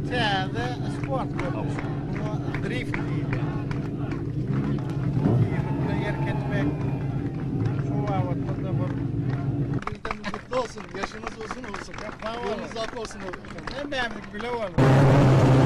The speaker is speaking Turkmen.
Täze sport görnüşi. Muňa drift diýilýär. Tizlikde erk etmek şu babatda-da bir Ülkemiz mutlu olsun, yaşımız uzun olsun, Sag yolumuz boluň. ak olsun. Hemmämiz bile boluň.